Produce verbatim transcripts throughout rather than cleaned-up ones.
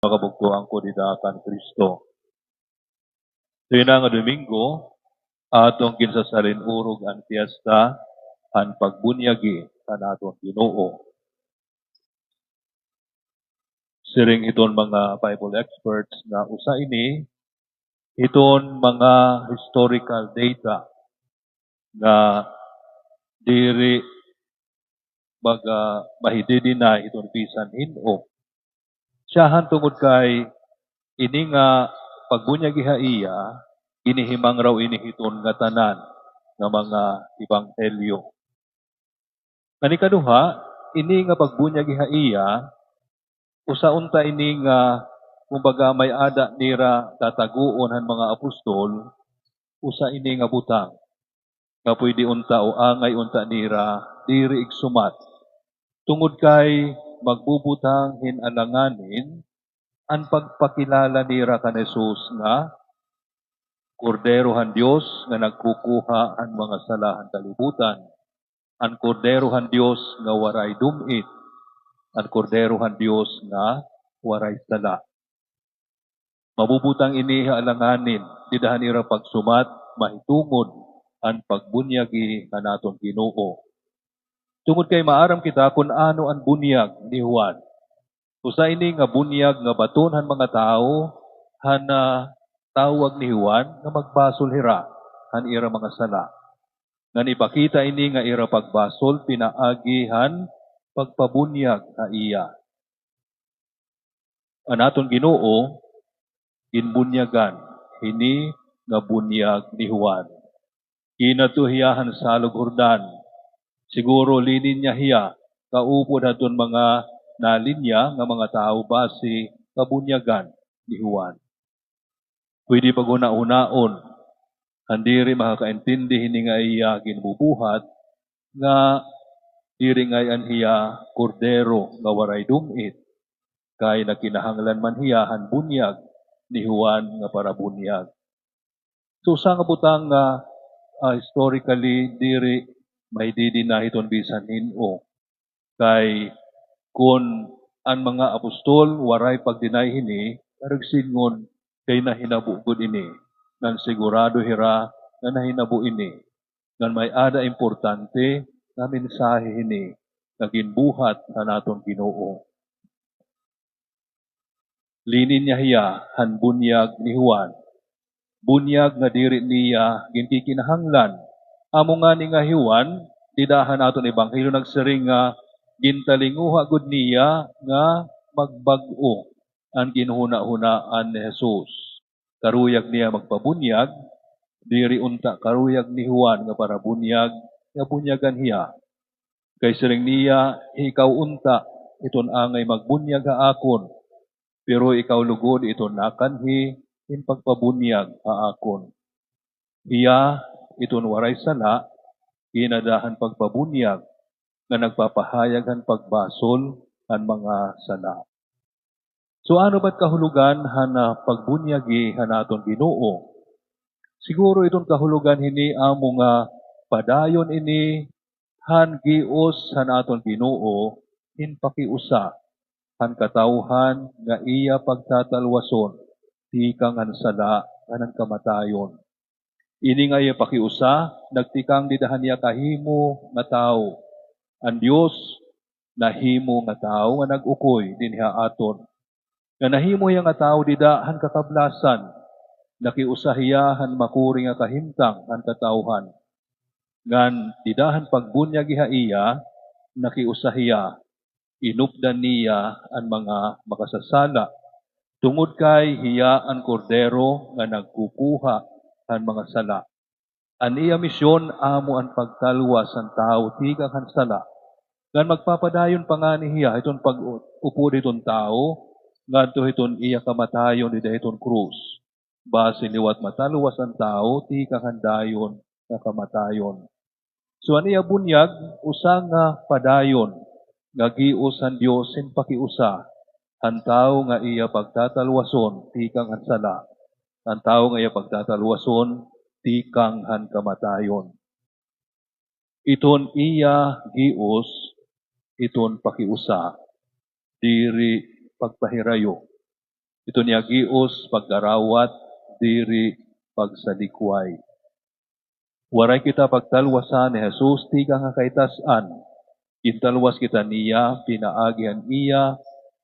Makabugtoan ko dida kan Kristo. Hini nga Domingo, aton ginsasalin-urog an piyesta han pagbunyagi han aton Ginoo. Siring hiton mga Bible experts nga usa ini hiton mga historical data nga diri mag-, ah, mahididinay hiton bisan hin-o. Siyahan tungod kay ini nga pagbunyagi ha iya, ginhihimang raw ini hiton ngatanan nga mga ebanghelyo. Ngan ikaduha, ini nga pagbunyagi ha iya, usa unta ini nga, kumbaga, may-ada nira tataguon han mga apostol, usa ini nga butang nga pwede unta o angay unta nira diri igsumat. Tungod kay magbubutang hin alanganin an pagpakilala nira kan Jesus nga Kordero han Dios nga nagkukuha han mga sala han kalibutan, an Kordero han Dios nga waray dum-it, an Kordero han Dios nga waray sala. Mabubutang ini ha alanganin dida han ira pagsumat mahitungod han pagbunyagi han aton Ginoo. Tungod kay maaram kita kun ano an bunyag ni Juan. Usa ini nga bunyag nga baton han mga tawo han, ah, tawag ni Juan nga magbasol hira han ira mga sala. Ngan ipakita ini nga ira pagbasol pinaagi han pagpabunyag ha iya. An aton Ginoo ginbunyagan hini nga bunyag ni Juan. Ginadto hiya han Salog Jordan. Siguro lininya hiya kaupod hadton mga nalinya nga mga tawo basi kabunyagan ni Juan. Pwede paghunahunaon han diri makakaintindi hini nga iya ginbubuhat nga diri ngay-an hiya Kordero nga waray dum-it, kay nagkinahanglan man hiya han bunyag ni Juan nga parabunyag. So, usa nga butang nga, ah, historically diri mahididinay hiton bisan hin-o. Kay kun an mga apostol waray pag-deny hini, karuyag sidngon kay nahinabo gud ini, ngan sigurado hira nga nahinabo ini, ngan may-ada importante nga mensahe hini nga ginbuhat han aton Ginoo. Lininya hiya han bunyag ni Juan, bunyag nga diri niya ginkikinahanglan. Amo ngani nga hi Juan, dida han aton ebanghelyo nagsiring nga gintalinguha gud niya nga magbag-o an ginhunahunaan ni Jesus. Karuyag niya magpabunyag, diri unta karuyag ni Juan nga parabunyag nga bunyagan hiya. Kay siring niya, ikaw unta iton angay magbunyag ha akon, pero ikaw lugod iton nakanhi hin pagpabunyag ha akon. Hiya iton waray sala, ginadda han pagpabunyag nga nagpapahayag han pagbasol han mga sala. So, ano ba it kahulogan han, ah, pagbunyagi han aton Ginoo? Siguro iton kahulogan hini amo nga padayon ini han gios han aton Ginoo hin pakiusa han katawhan nga iya pagtatalwason tikang han sala ngan han kamatayon. Ini nga iya pakiusa nagtikang dida han iya kahimo nga tawo. An Dios nahimo nga tawo nga nag-ukoy dinhi ha aton. Nga nahimo hiya nga tawo dida han kakablasan, nakiusa hiya han makuri nga kahimtang han katawhan. Ngan dida han pagbunyagi ha iya, nakiusa hiya, inupdan niya an mga makasasala, tungod kay hiya an Kordero nga nagkukuha han mga sala. An iya misyon amo an pagtalwas han tawo tikang han sala. Ngan magpapadayon pa ngani hiya hiton pag-upod hiton tawo ngadto hiton iya kamatayon dida hiton krus. Basi liwat matalwas an tawo tikang han dayon nga kamatayon. So, an iya bunyag, usa nga padayon nga gios han Dios hin pakiusa han tawo nga iya pagtatalwason tikang han sala, han tawo nga iya pagtatalwason tikang han kamatayon. Iton iya gios, iton pakiusa, diri pagpahirayo. Iton iya gios pagkarawat, diri pagsalikway. Waray kita pagtalwasan ni Jesus tikang ha kaitas-an. Gintalwas kita niya pinaagi han iya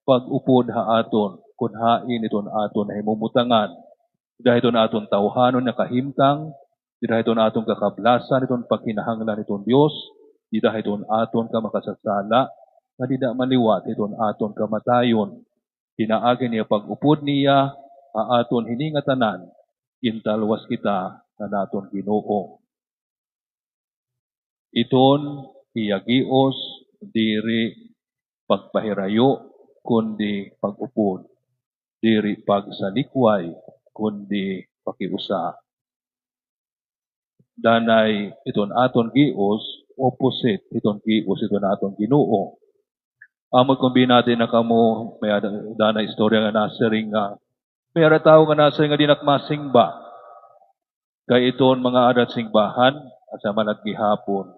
pag-upod ha aton, kon hain iton aton nahimubutangan. Dida ha iton aton tawhanon nga kahimtang, dida ha iton aton kakablasan, iton pagkinahanglan hiton Dios, dida ha iton aton kamakasasala, nga dida man liwat iton aton kamatayon. Pinaagi han iya pag-upod niya ha aton hini ngatanan, gintalwas kita han aton Ginoo. Iton iya gios diri pagpahirayo, kundi pag-upod, diri pagsalikway, kundi pakiusa. Danay iton aton gios, opposite iton gios iton aton Ginoo. Amo kon binati na kamo, may ada-, danay istorya nga nasiring nga, may ada tawo nga nasiring nga di na ak masingba. Kay iton mga ada ha singbahan, asya man la gihapon,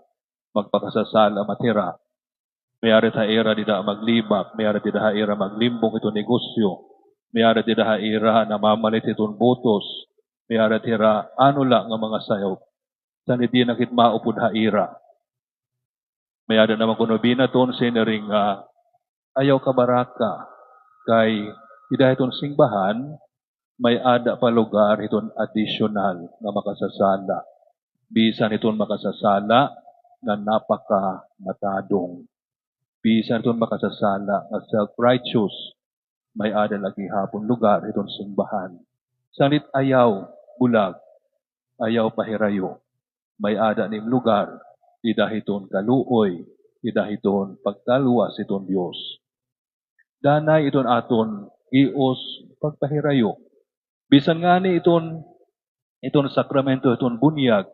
magpakasasala man hira. May-ada ha ira dida maglibak, may-ada dida ha ira maglimbong iton negosyo, may-ada dida ha ira namamalit iton butos, may-ada hira ano la nga mga sayop. Sanglit di na gad maupod ha ira. May-ada naman kuno binaton siniring nga, ayaw kabaraka, kay dida ha iton singbahan, may-ada pa lugar hiton additional nga makasasala. Bisan hiton makasasala nga napakamatadong. Bisan hiton makasasala nga self-righteous, may-ada la gihapon lugar hiton singbahan. Sanglit ayaw bulag, ayaw pahirayo. May-ada nim lugar, dida hiton kaluoy, dida hiton pagtalwas hiton Dios. Danay iton aton gios pagpahirayo. Bisan ngani iton, iton sakramento, iton bunyag,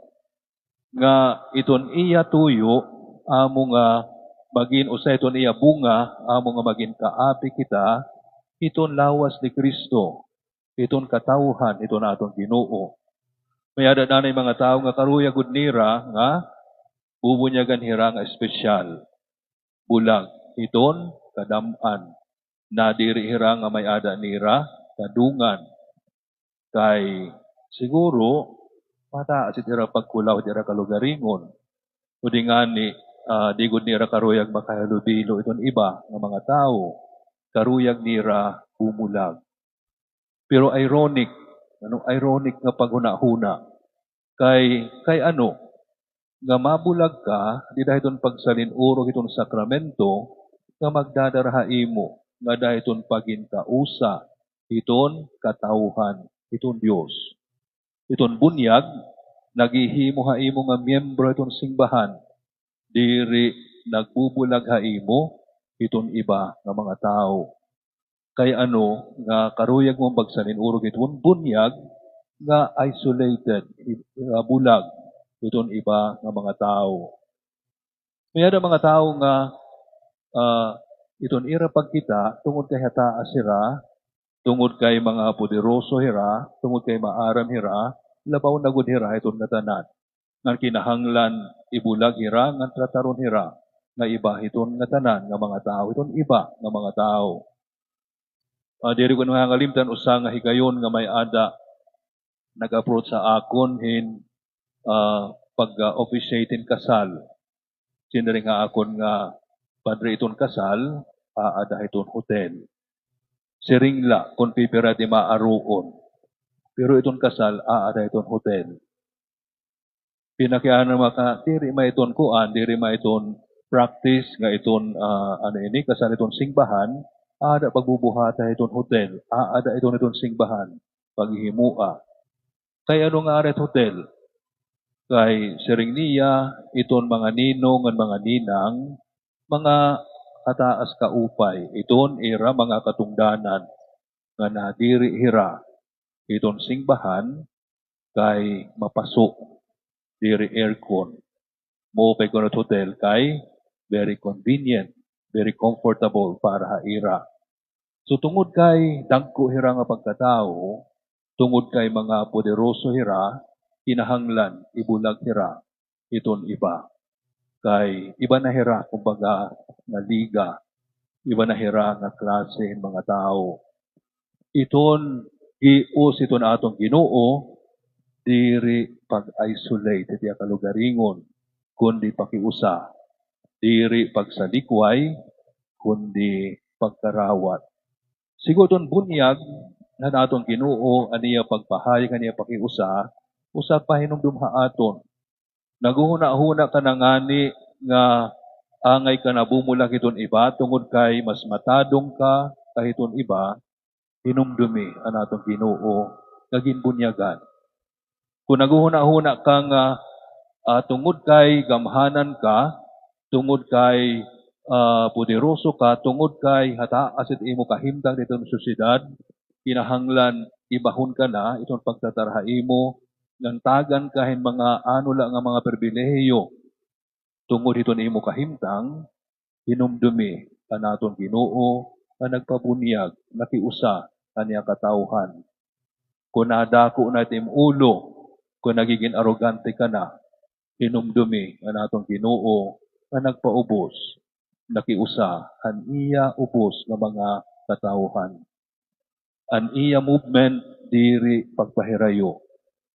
nga iton iya tuyo, amo nga magin usa iton iya bunga, amo nga magin kaapi kita, iton lawas ni Cristo, iton katawhan, iton aton Ginoo. May-ada danay mga tawo nga karuyag gud nira nga bubunyagan hira nga espesyal. Bulag hiton kadam-an. Nadiri hira nga may-ada nira kadungan. Kay siguro, mataas it ira pagkulaw, it ira kalugaringon. O di ngani, ah, di gud nira karuyag makahalubilo iton iba nga mga tawo. Karuyag nira bumulag. Pero ironic, ano, ironic nga paghunahuna. Kay, kay ano, nga mabulag ka, dida hiton pagsalin-urog hiton sakramento, nga magdadara ha imo, ngada hiton pagin kausa, hiton katawhan, hiton Dios. Hiton bunyag, naghihimo ha imo nga miyembro hiton singbahan, diri nagbubulag ha imo hiton iba nga mga tawo. Kay ano nga karuyag mo magsalin-urog hiton bunyag nga isolated, nga bulag hiton iba nga mga tawo. May-ada mga tawo nga, ah, iton ira pagkita, tungod kay hataas hira, tungod kay mga poderoso hira, tungod kay maaram hira, labaw na gud hira hiton ngatanan. Ngan kinahanglan ibulag hira, ngan trataron hira nga iba hiton ngatanan nga mga tawo, hiton iba nga mga tawo. Ah, diri ko nangangalimtan usa nga higayon nga may-ada nag-approach ha akon hin, ah, pag-officiate hin kasal. Siniring ha akon nga, "Padre, iton kasal, aada hiton hotel." Siring la kon pipira di maaroon. Pero iton kasal, aada hiton hotel. Pinakiana man ka, diri man iton kuan, diri man iton practice nga iton, ah, ano ini, kasal iton singbahan, aada pagbubuhata iton hotel, aada iton, iton singbahan, paghihimoa. Kay ano nga aada it hotel? Kay siring niya, iton mga ninong ngan mga ninang, mga hataas kaupay, iton ira mga katungdanan, nga nadiri hira, iton singbahan, kay mapaso, diri aircon. Maupay kuno it hotel kay very convenient, very comfortable para ha ira. So, tungod kay dagko hira nga pagkatawo, tungod kay mga poderoso hira, kinahanglan ibulag hira iton iba. Kay iba na hira, kumbaga, nga liga, iba na hira nga klase hin mga tawo. Iton gios hiton aton Ginoo, diri pag-isolate it iya kalugaringon, kundi pakiusa. Diri pagsalikway, kundi pagkarawat. Siguro iton bunyag han aton Ginoo, an iya pagpahayag, an iya pakiusa, usa pahinumdom ha aton. Naghuhunahuna ka na ngani nga angay ka na bumulak hiton iba tungod kay mas matadong ka kahiton iba, hinumdomi an aton Ginoo nga ginbunyagan. Kon naghuhunahuna ka nga, ah, tungod kay gamhanan ka, tungod kay, ah, poderoso ka, tungod kay hataas it imo kahimtang didto ha sosyedad, kinahanglan ibahon ka na iton pagtatar ha imo, ngan tagan ka hin mga ano la nga mga pribilehiyo. Tungod hiton imo kahimtang, hinumdomi an aton Ginoo nga nagpabunyag, nakiusa han iya katawhan. Kon nadako na it imo ulo, kon nagigin arogante ka na, hinumdomi an aton Ginoo nga nagpaubos, nakiusa han iya ubos nga mga katawhan. An iya movement diri pagpahirayo,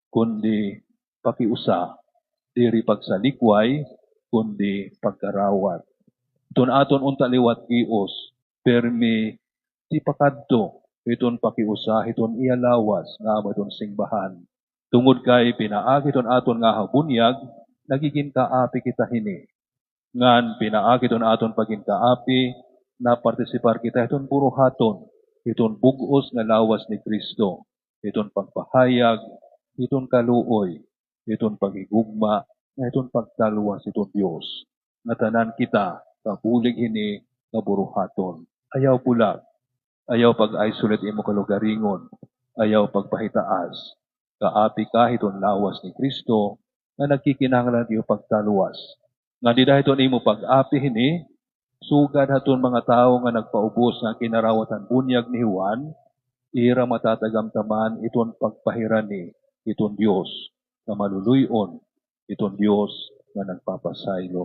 kundi pakiusa, diri pagsalikway, kundi pagkarawat. Iton aton unta liwat gios, pirmi tipakadto hiton pakiusa hiton iya lawas nga amo iton singbahan. Tungod kay pinaagi hiton aton ngahabunyag, nagigin kaapi kita hini. Ngan pinaagi hiton aton pagin kaapi, napartisipar kita hiton buruhaton, hiton bug-os nga lawas ni Cristo, hiton pagpahayag hiton kaluoy, hiton paghigugma, ngan hiton pagtalwas hiton Dios. Ngatanan kita kabulig hini nga buruhaton. Ayaw bulag, ayaw pag-isolate imo kalugaringon, ayaw pagpahitaas. Kaapi ka hiton lawas ni Cristo nga nagkikinahanglan iyo pagtalwas. Ngan dida hiton imo pag-api hini, sugad haton mga tawo nga nagpaubos nga kinarawat han bunyag ni Juan, ira matatagamtaman iton pagpahirani hiton Dios nga maluluy-on, iton Dios nga nagpapasaylo.